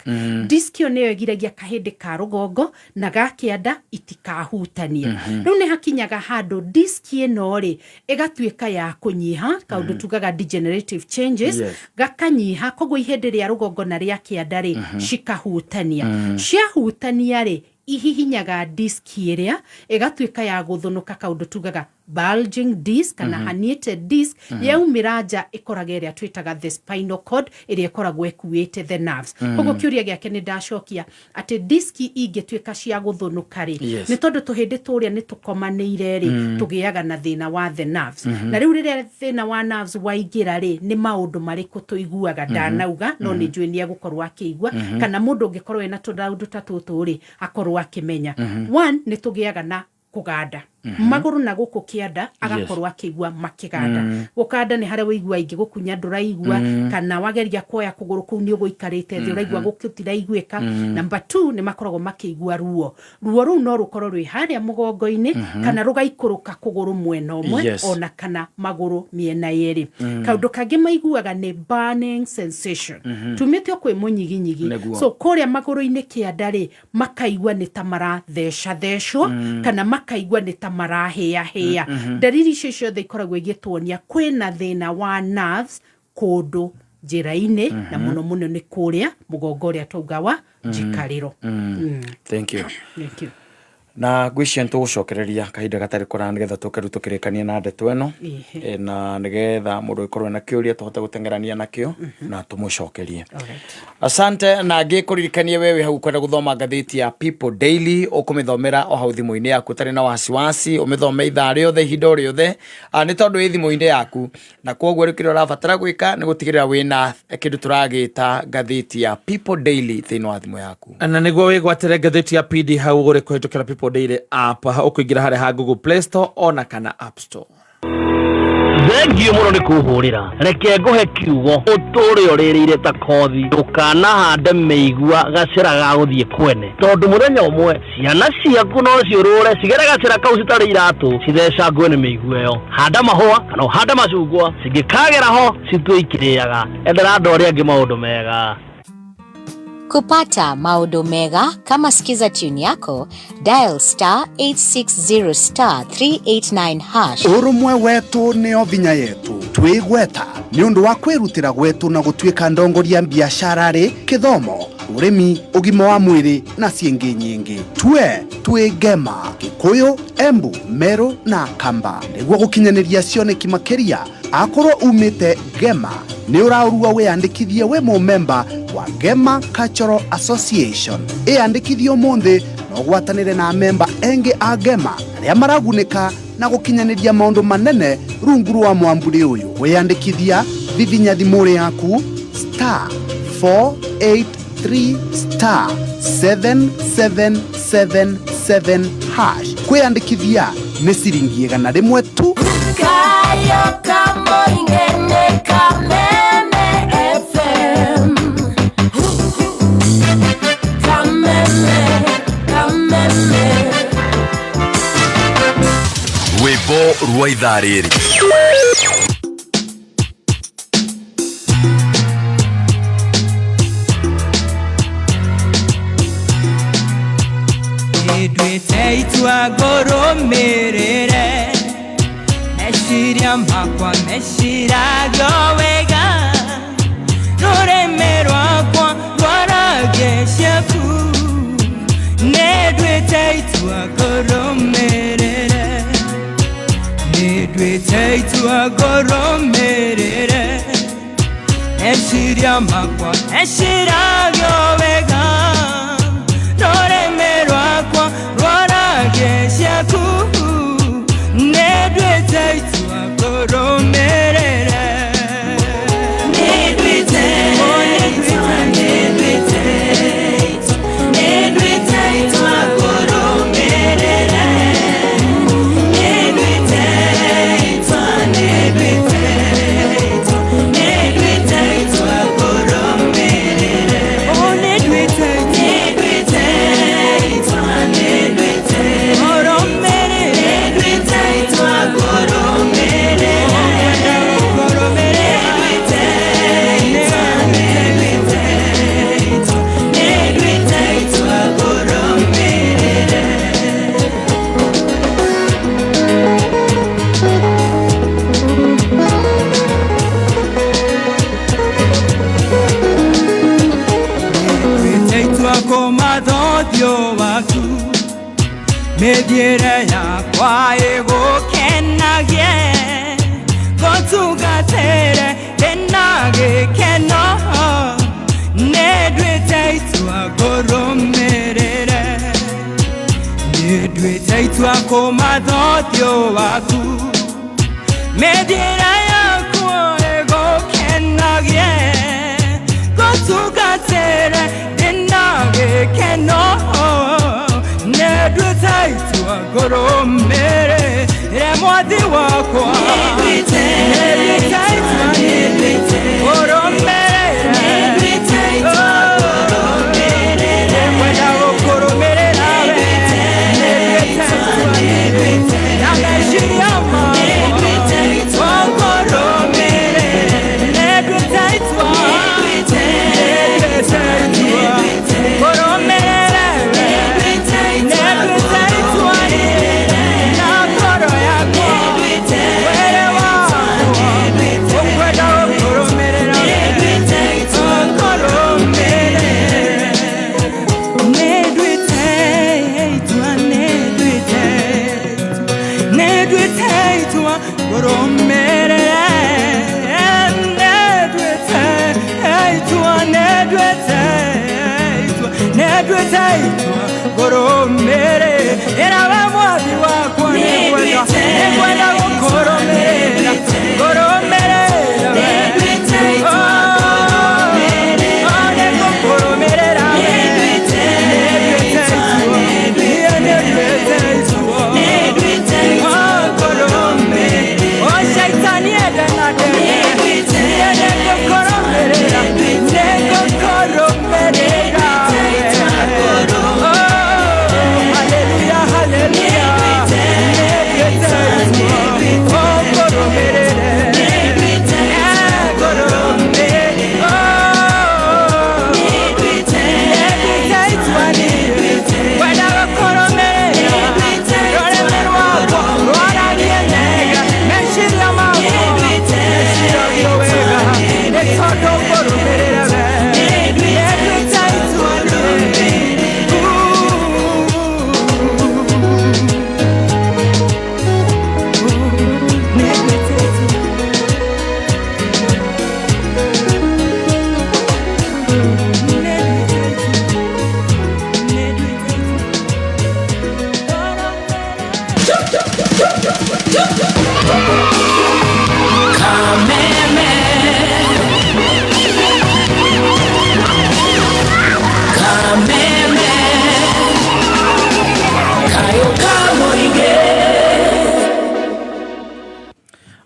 Disc ĩyo nĩyo ĩgiragia kahĩndĩ ka rũgongo na ga kĩanda itikahutanie. Rĩu nĩ hakinyaga handũ disc ĩno rĩ ĩgatuĩka ya kũnyiha, kaũndũ tugaga degenerative changes. Gakanyiha, koguo ihĩndĩ rĩa rũgongo na rĩa kĩanda rĩ cikahutania. Ciahutania rĩ, ihihinyaga disc ĩrĩa ĩgatuĩka ya gũthũnũka, kaũndũ tugaga bulging disc kana herniated disc. Yaumĩra nja ĩkoraga ĩrĩa twĩtaga the spinal cord, ĩrĩa ĩkoragwo ĩkuĩte the nerves. Koguo kĩũria gĩake nĩ ndacokia atĩ diski ingĩtuĩka cia gũthũnũka rĩ, nĩ tondũ tũhĩndĩ tũrĩa nĩ tũkomanĩire rĩ, tũgĩaga na thĩna wa the nerves. Na rĩu rĩrĩa thĩna wa nerves waingĩra rĩ, nĩ maũndũ marĩkũ tũiguaga? Ndanauga no nĩ njũĩ nĩ egũkorwo akĩigua, kana mũndũ ũngĩkorwo ena tũraũndũ ta tũtũ rĩ, akorwo akĩmenya. One, nĩ tũgĩaga na kũganda magũrũ na gũkũ kĩanda, agakorwo akĩigua makĩganda. Gũkanda nĩ harĩa ũigua ingĩ gũkunya ndũraigua, kana wageria kuoya kũgũrũ kũu nĩ ũgũikarĩte thĩ ũraigua gũtiraiguĩka. Number two, nĩ makoragwo makĩigua ruo. Ruo rũu no rũkorwo rwĩ harĩa mũgongo-inĩ kana rũgaikũrũka kũgũrũ mwena ũmwe, ona kana magũrũ mĩena yerĩ. Kaũndũ kangĩ maiguaga nĩ burning sensation, tumĩte o kwĩ mũnyiginyigi. So kũrĩa magũrũ-inĩ kĩanda rĩ, makaigua nĩ ta marathecathecwo kana makaigua nĩ ta marahĩahĩa. Ndariri icio ciothe ikoragwo igĩtuonia kwĩna thĩna wa nerves kũndũ njĩra-inĩ, na mũno mũno nĩ kũrĩa mũgongo ũrĩa twauga wa njikarĩro. Thank you. Thank you. Na ngwĩciria nĩ tũgũcokereria kahinda gatarĩ kũraya nĩgetha tũke rĩu tũkĩrĩkanie na ndeto ĩno. Na nĩgetha mũndũ ũgĩkorwo na kĩũria tũhote gũteng'erania nakĩo na tũmũcokerie. Asante. Na ngĩkũririkanie we wĩ hau kwenda gũthoma ngathĩti ya People Daily, ũkũmĩthomera o hau thimũ-inĩ yaku ũtarĩ na wasiwasi, ũmĩthome ithaa rĩothe, ihinda o rĩothe, nĩ tondũ ĩ thimũ-inĩ yaku, na koguo rĩu kĩrĩa ũrabatara gwĩka nĩ gũtigĩrĩra wĩna kĩndũ tũragĩta ngathĩti ya People Daily thĩinĩ wa thimũ yaku. Na nĩguo wĩgwatĩre ngathĩti ya PD hau ũgũre kũhĩtũkĩra People Daily app, ũkũingĩra harĩa ha Google Play Store ona kana App Store. Thengiũ mũno nĩ kũhũrĩra. Reke ngũhe kiugo ũtũre ũrĩrĩire ta kothi. Ndũkanahande mĩigua gacĩra ga gũthiĩ kwene, tondũ mũthenya ũmwe ciana ciaku no ciũrũre cigere gacĩra kau citarĩ iratũ, cithecangwe nĩ mĩigua ĩyo. Handa mahũa kana ũhande macungwa, cingĩkagera ho citue ikĩrĩaga. Endera andũ arĩa angĩ maũndũ mega. Kupata maodo mega kama Skiza tune yako, dial star 860 star 389 hash. Ũrũmwe wetu nĩo vinya yetu. Twĩgweta nĩ ũndũ wa kwĩrutĩra gwetu na gũtuĩka ndongoria biacara rĩ kĩthomo, ũrĩmi, ũgima wa mwĩrĩ na ciĩngĩ nyingĩ. Tue twĩ Ngema, Gĩkũyũ, Embu, Meru na Kamba. Nĩguo gũkinyanĩria cioneki makĩria, akorwo umĩte Ngema nĩ ũraũrua wĩyandĩkithie wĩ mũmemba wa Ngema Cultural Association. Ĩyandĩkithie ũmũthĩ na ũgwatanĩre na memba engĩ a Ngema arĩa maragunĩka na gũkinyanĩria maũndũ manene rungu rwa mwamburi ũyũ. Kwĩyandĩkithia, vivinya thimũ yaku star 483 star 7777 hash. Kwĩyandĩkithia nĩ ciringi 100 tu. Kayo kamoingene Kameme FM. Kameme, Kameme. Rwĩmbo rwa ithaa rĩrĩ. Nĩnduĩte itua ngũrũmĩrĩre meciria makwa meciragio wega rũrĩmĩ rwakwa rwaragie ciaku nĩnduĩte itua ngũrũmĩrĩre nĩnduĩte itua ngũrũmĩrĩre meciria makwa meciragio wega rũrĩmĩ rwakwa rwaragie ciaku nĩnduĩte itua ngũrũmĩrĩre nĩnduĩte itua nĩnduĩte nĩnduĩte itua ngũrũmĩrĩre nĩnduĩte itua nĩnduĩte itua nĩnduĩte itua ngũrũmĩrĩre oh nĩnduĩte nĩnduĩte itua nĩnduĩte ngũrũmĩrĩre nĩnduĩte itua ngũrũmĩrĩre nĩnduĩte itua nĩnduĩte itua nĩnduĩte itua ngũrũmĩrĩre. Nĩnduĩte itua kũmatha ũthiũ waku mĩthiĩre yakwa ĩgũkenagie ngũtungatĩre ndĩna gĩkeno nĩnduĩte itua ngũrũmĩrĩre nĩnduĩte itua kũmatha ũthiũ waku mĩthiĩre yakwa ĩgũkenagie ngũtungatĩre ndĩna gĩkeno nĩnduĩte itua ngũrũmĩrĩre mwathi wakwa nĩnduĩte itua nĩnduĩte ngũrũmĩrĩre nĩnduĩte itua ngũrũmĩrĩre nĩngwenda gũkũrũmĩrĩra we nĩnduĩte itua nĩnduĩte na meciria makwa nĩnduĩte itua ngũrũmĩrĩre nĩnduĩte itua nĩnduĩte itua ngũrũmĩrĩre we nĩnduĩte itua na ngoro yakwa mwĩrĩ wakwa ũkwenda gũkũrũmĩrĩra we ngũrũmĩrĩre nĩnduĩte itua nĩnduĩte nĩnduĩte itua ngũrũmĩrĩre nĩnduĩte itua nĩnduĩte itua nĩnduĩte itua ngũrũmĩrĩra we mwathi wakwa nĩngwenda nĩngwenda gũkũrũmĩrĩra ngũrũmĩrĩra we Oh, oh, nĩngũkũrũmĩrĩra we nĩnduĩte itua niĩ nĩnduĩte itua Oh, ngũrũmĩrĩra Oh, shaitani ende na ndende niĩ nĩngũkũrũmĩrĩra nĩngũkũrũmĩrĩra we. Oh,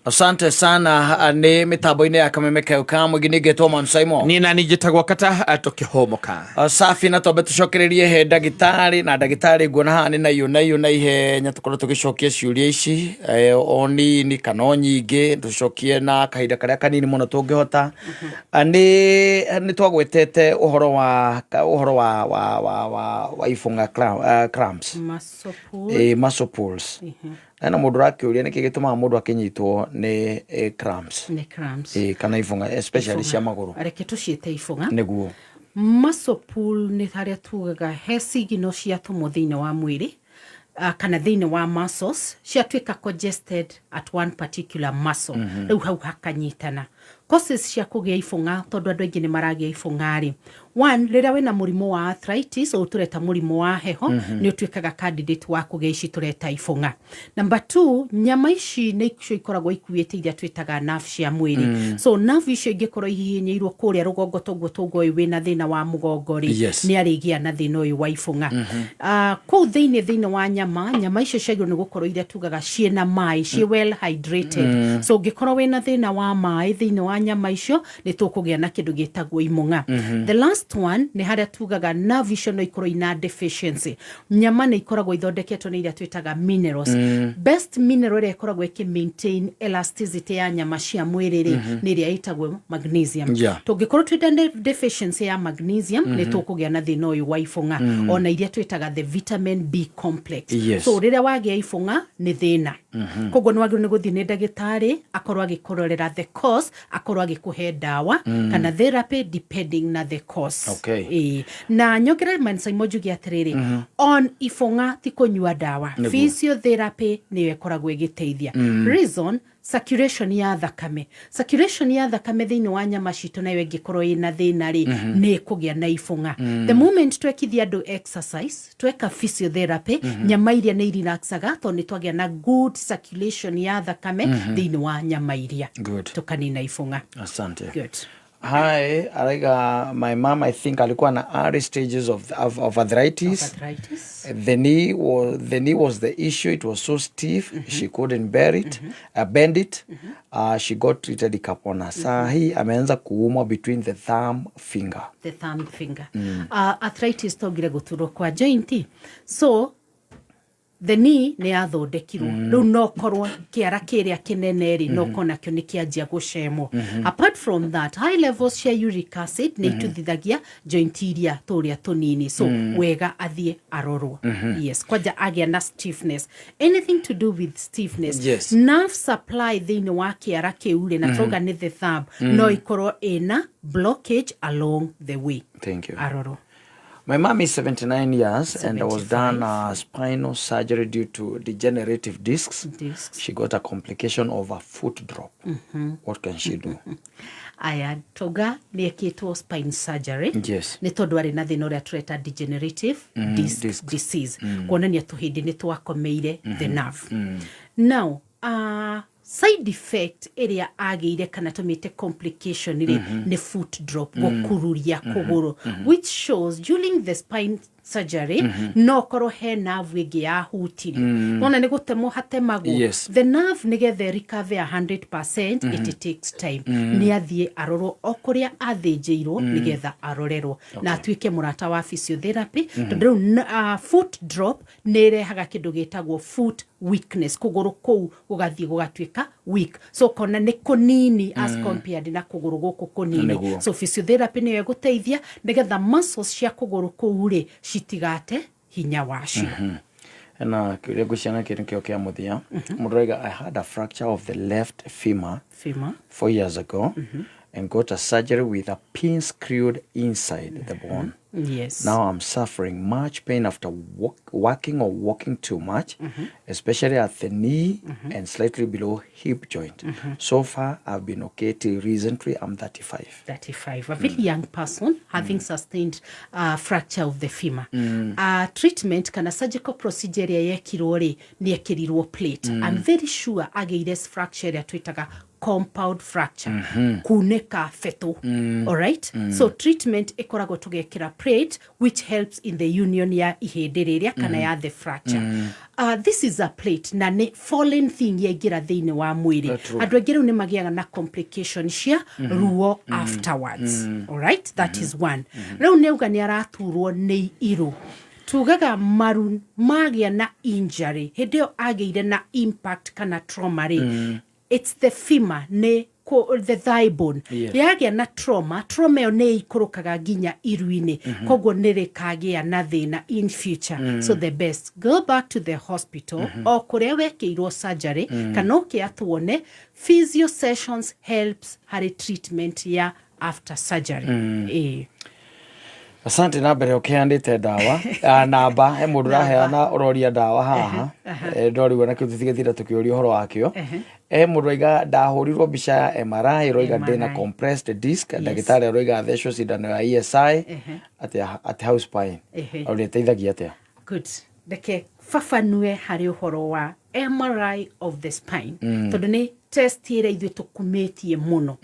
Asante sana. Nä mä tambo-inä ya Kameme keu ka må ingä nä ngätwo Man Simon. Niĩ nani njĩtagwo Kata, tũkĩhũmũka. Safi, na twambe tũcokererie he ndagĩtarĩ, na ndagĩtarĩ nguona haha nĩ naiyũ naiyũ na ihenya tũkorwo tũgĩcokia ciũria ici, o nini kana o nyingĩ, tũcokie na kahinda karĩa kanini mũno tũngĩhota. Nĩ twagwetete ũhoro wa ibũng'a, cramps. Muscle pull. Muscle pulls. Hena mũndũ ũrakĩũria nĩkĩ gĩtũmaga mũndũ akĩnyitwo nĩ cramps. Nĩ cramps. Kana ibũng'a, especially cia magũrũ. Reke tũciĩte ibũng'a. Nĩguo. Muscle pull nĩ harĩa tugaga he signal ciatũmwo thĩinĩ wa mwĩrĩ, kana thĩinĩ wa muscles, ciatuĩka congested at one particular muscle. Rĩu hau hakanyitana. Causes cia kũgĩa ibũng'a, tondũ andũ aingĩ nĩ maragĩa ibũng'a rĩ, one, rĩrĩa wĩna mũrimũ wa arthritis, ũyũ tũreta mũrimũ wa heho, nĩ ũtuĩkaga candidate wa kũgĩa ici tũreta ibũng'a. Number two, nyama ici nĩ icio ikoragwo ikuĩte iria twĩtaga nerve cia mwĩrĩ. So nerve icio ingĩkorwo ihihinyĩirwo kũrĩa rũgongo, toguo tũguo ũyũ wĩna thĩna wa mũgongo rĩ, nĩ arĩgĩa na thĩna ũyũ wa ibũng'a. Kũu thĩinĩ wa nyama, nyama icio ciagĩrĩirwo nĩ gũkorwo iria tugaga ciĩna maĩ, ciĩ well hydrated. So ũngĩkorwo wĩna thĩna wa maĩ thĩinĩ wa nyama icio, nĩ tũkũgĩa na kĩndũ gĩtagwo imũng'a. The last one nĩ harĩa tugaga nerve icio no ikorwo ina deficiency. Nyama nĩ ikoragwo ithondeketwo nĩ iria twĩtaga minerals. Best mineral ĩrĩa ĩkoragwo ĩkĩ maintain elasticity ya nyama cia mwĩrĩ rĩ, nĩ ĩrĩa ĩtagwo magnesium. Tũngĩkorwo twĩna deficiency ya magnesium, nĩ tũkũgĩa na thĩna ũyũ wa ibũng'a. Ona iria twĩtaga the vitamin B complex. So rĩrĩa wagĩa ibũng'a nĩ thĩna. Koguo nĩ wagĩrĩirwo nĩ gũthiĩ nĩ ndagĩtarĩ akorwo agĩkũrorera the cause, akorwo agĩkũhe ndawa kana therapy depending na the cause. Ĩĩ. Na nyongerere, Mansaimo, njuge atĩrĩrĩ, on ibũng'a ti kũnyua ndawa. Physiotherapy nĩyo ĩkoragwo ĩgĩteithia. Reason, circulation ya thakame thĩinĩ wa nyama citũ nayo ĩngĩkorwo ĩna thĩna rĩ, nĩ ĩkũgĩa na ibũng'a. The moment twekithia andũ exercise, tweka physiotherapy, nyama iria nĩ irelaxaga tondũ nĩ twagĩa na good circulation ya thakame thĩinĩ wa nyama iria. Good. Tũkanina ibũng'a. Asante. Good. Hi, araiga my mom, I think alikuwa na early stages of arthritis. Arthritis. The knee was the issue. It was so stiff, she couldn't bear it, bend it. She got treated ikapona. Saa hii ameanza kuumwa between the thumb finger. The thumb finger. Arthritis tongire gũturwo kwa joint, so the knee nĩ yathondekirwo. Rĩu no korwo kĩara kĩrĩa kĩnene rĩ, no korwo nakĩo nĩ kĩanjia gũcemwo. Apart from that, high levels cia uric acid nĩ ituthithagia joint iria tũrĩa tũnini, so wega athiĩ arorwo. Yes, kwanja agĩa na stiffness, anything to do with stiffness, nerve supply thĩinĩ wa kĩara kĩu rĩ, na tũrauga nĩ the thumb, no ikorwo ĩna blockage along the way. Thank you. Arorwo. My mom is 79 years and was done 75. Spinal surgery due to degenerative discs. Discs. She got a complication of a foot drop. What can she do? Aya, toga nĩ ekĩtwo spine surgery nĩ tondũ arĩ na thĩna ũrĩa tũreta degenerative disc, discs. disease, kuonania tũhĩndĩ nĩ twakomeire the nerve. Now, side effect ĩrĩa agĩire kana tũmĩte complication rĩ, nĩ foot drop, gũkururia kũgũrũ, which shows during the spine surgery no korwo he nerve ĩngĩ yahutirio. Wona nĩ gũtemwo hatemagwo. The nerve nĩgetha recover 100%, it takes time. Nĩ athiĩ arorwo o kũrĩa athĩnjĩirwo, nĩgetha arorerwo na atuĩke mũrata wa physiotherapy, tondũ rĩu foot drop nĩ ĩrehaga kĩndũ gĩtagwo foot weakness, kũgũrũ kũu gũgathiĩ gũgatuĩka weak, so kona nĩ kũnini as compared na kũgũrũ gũkũ kũnini. So physiotherapy nĩyo ĩgũteithia nĩgetha muscles cia kũgũrũ kũu rĩ citigate hinya wacio. Na kĩũria ngwĩciria nakĩo nĩkĩo kĩa mũthia. Mũndũ arauga, "I had a fracture of the left femur femur 4 years ago and got a surgery with a pin screwed inside the bone. Now I'm suffering much pain after working or walking too much, especially at the knee and slightly below hip joint. So far, I've been okay till recently. I'm 35." 35, a very young person having sustained fracture of the femur. Treatment kana surgical procedure ĩrĩa yekirwo rĩ, nĩ ekĩrirwo plate. I'm very sure agĩire fracture ĩrĩa twĩtaga Compound fracture, kunĩka betũ. Alright? So treatment ĩkoragwo tũgekĩra plate, which helps in the union ya ihĩndĩ rĩrĩa kana ya the fracture. This is a plate na nĩ fallen thing yaingĩra thĩinĩ wa mwĩrĩ. That's true. Andũ aingĩ rĩu nĩ magĩaga na complication cia ruo afterwards. Alright? That is one. Rĩu nĩ auga nĩ araturwo nĩ iru. Tugaga maru magĩa na injury, hĩndĩ ĩyo agĩire na impact kana trauma rĩ, it's the femur, nĩ the thigh bone. Yagĩa na trauma, trauma ĩyo nĩ ikũrũkaga nginya iru-inĩ, koguo nĩ rĩkagĩa na thĩna in future. So the best, go back to the hospital o kũrĩa wekĩirwo surgery, kana ũke atuone. Physio sessions helps harĩ treatment ya after surgery. Ĩĩ. Asante. Na mbere ũkĩheanĩte ndawa, namba he mũndũ ũraheana ũroria ndawa haha. Ndorigwo nakĩo, tũtigĩtinda tũkĩũria ũhoro wakĩo. Mũndũ aiga ndahũrirwo mbica ya MRI, ũroiga ndĩna MRI. compressed disc. Ndagĩtarĩ aroiga thecwo cindano ya ESI atĩ house spine. Ũrĩa ĩteithagia atĩa? Good. Reke babanue harĩ ũhoro wa MRI of the spine, tondũ nĩ test ĩrĩa ithuĩ tũkumĩtie mũno.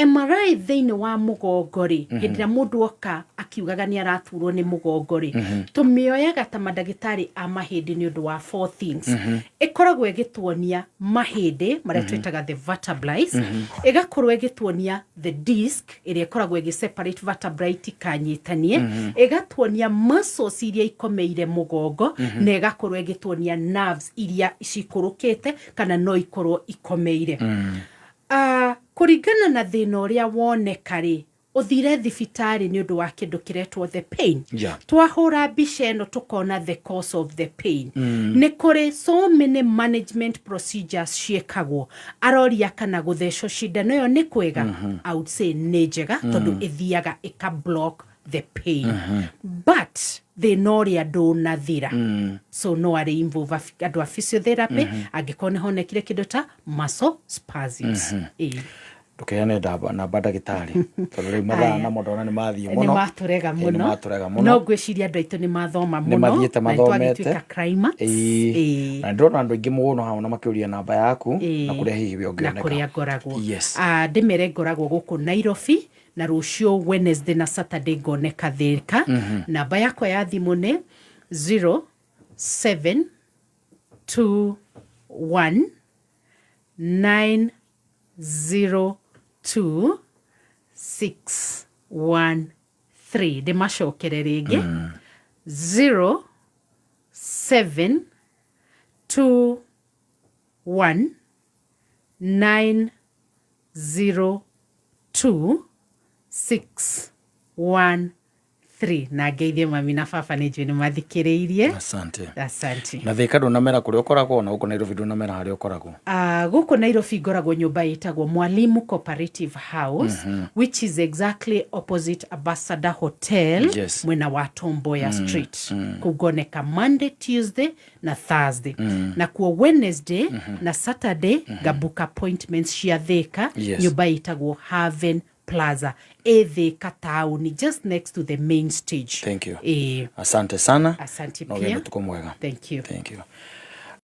MRI thĩinĩ wa mũgongo rĩ, hĩndĩ ĩrĩa mũndũ oka akiugaga nĩ araturwo nĩ mũgongo rĩ, tũmĩoyaga ta mandagĩtarĩ a mahĩndĩ nĩ ũndũ wa four things. Ĩkoragwo ĩgĩtuonia mahĩndĩ marĩa twĩtaga the vertebrae, ĩgakorwo ĩgĩtuonia the disc ĩrĩa ĩkoragwo ĩgĩ separate vertebrae itikanyitanie, ĩgatuonia muscles iria ikomeire mũgongo, na ĩgakorwo ĩgĩtuonia nerves iria cikũrũkĩte kana no ikorwo ikomeire. Kũringana na thĩna ũrĩa woneka rĩ, ũthire thibitarĩ nĩ ũndũ wa kĩndũ kĩretwo the pain. Twahũra mbica ĩno, tũkona the cause of the pain. Nĩ kũrĩ so many management procedures ciĩkagwo. Aroria kana gũthecwo cindano ĩyo nĩ kwega. I would say nĩ njega, tondũ ĩthiaga ĩka block the pain, but thĩna ũrĩa ndũnathira, so no arĩ involve andũ a physiotherapy angĩkorwo nĩ honekire kĩndũ ta muscle spasms. Ĩĩ. Ndũkeane namba ndagĩtarĩ, tondũ rĩu mathaa Aya. namo ndona nĩ mathiĩ Nĩ mũno. matũrega Ĩĩ, nĩ mũno. matũrega mũno. No ngwĩciria andũ aitũ nĩ mathoma Nĩ mũno mathiĩte na mathomete. twagĩtuĩka climax. Ĩĩ. Na ndĩrona andũ aingĩ mũno haha na makĩũria namba yaku na kũrĩa hihi we Na ũngĩoneka. kũrĩa ngoragwo. Yes. Ah, ndĩmere ngoragwo gũkũ Nairobi, na rũciũ Wednesday na Saturday ngoneka Thĩka. Namba yakwa ya thimũ nĩ 0721 902 613. Ndĩmacokere rĩngĩ, 0721 902 613. Na ngeithie mami na baba, nĩ njũĩ nĩ mathikĩrĩirie. Asante. Asante. Na Thĩka ndũnamera kũrĩa ũkoragwo, na gũkũ Nairobi ndũnamera harĩa ũkoragwo. Gũkũ Nairobi ngoragwo nyũmba ĩtagwo Mwalimu Cooperative House, which is exactly opposite Ambassador Hotel, mwena wa Tomboya Street. Kũu ngoneka Monday, Tuesday na Thursday. Nakuo Wednesday na Saturday ngabook appointments cia Thĩka, nyũmba ĩtagwo Haven Plaza, ĩ Thĩka taũni, just next to the main stage. Thank you. Ĩĩ. Asante sana. Asante Na ũgĩe pia. na ũtukũ mwega. Thank you. Thank you.